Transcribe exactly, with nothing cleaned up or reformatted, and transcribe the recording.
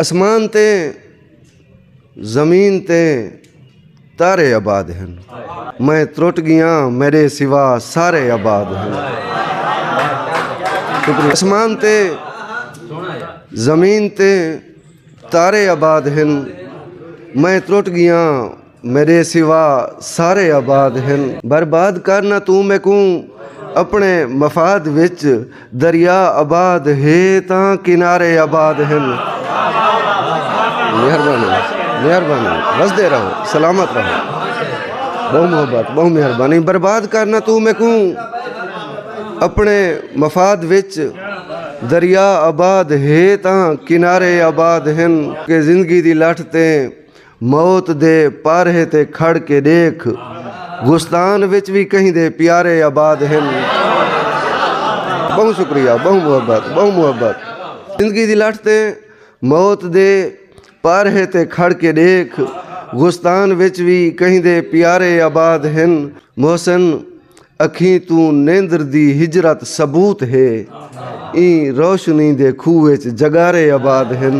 اسمان تے زمین تے تارے آباد ہن۔ میں ترٹ گیاں، میݙے سوا سارے آباد ہن۔ شکریہ۔ اسمان تے زمین تے تارے آباد ہن۔ میں ترٹ گیاں، میݙے سوا سارے آباد ہن۔ برباد کر نہ توں میکوں اپݨے مفاد وچ، دریا آباد ہے تاں کنارے آباد ہن۔ مہربانی، مہربانی، وسدے رہو، سلامت رہو۔ بہت محبت، بہت مہربانی۔ برباد کر نہ توں میکوں اپݨے مفاد وچ، دریا آباد ہے تاں کنارے آباد ہن۔ کہ زندگی دی لٹھ تے موت دے پارھے تے کھڑ کے ݙیکھ، گستان وچ وی کہیں دے پیارے آباد ہن۔ بہت شکریہ، بہت محبت، بہت محبت۔ زندگی دی لٹھ تے موت دے پارھے تے کھڑ کے ݙیکھ، گستان وچ وی کہیں دے پیارے آباد ہن۔ محسن، اکھیں توں نیندر دی ہجرت ثبوت ہے، ایں روشنی دے کھوہ وچ جگارے آباد ہن۔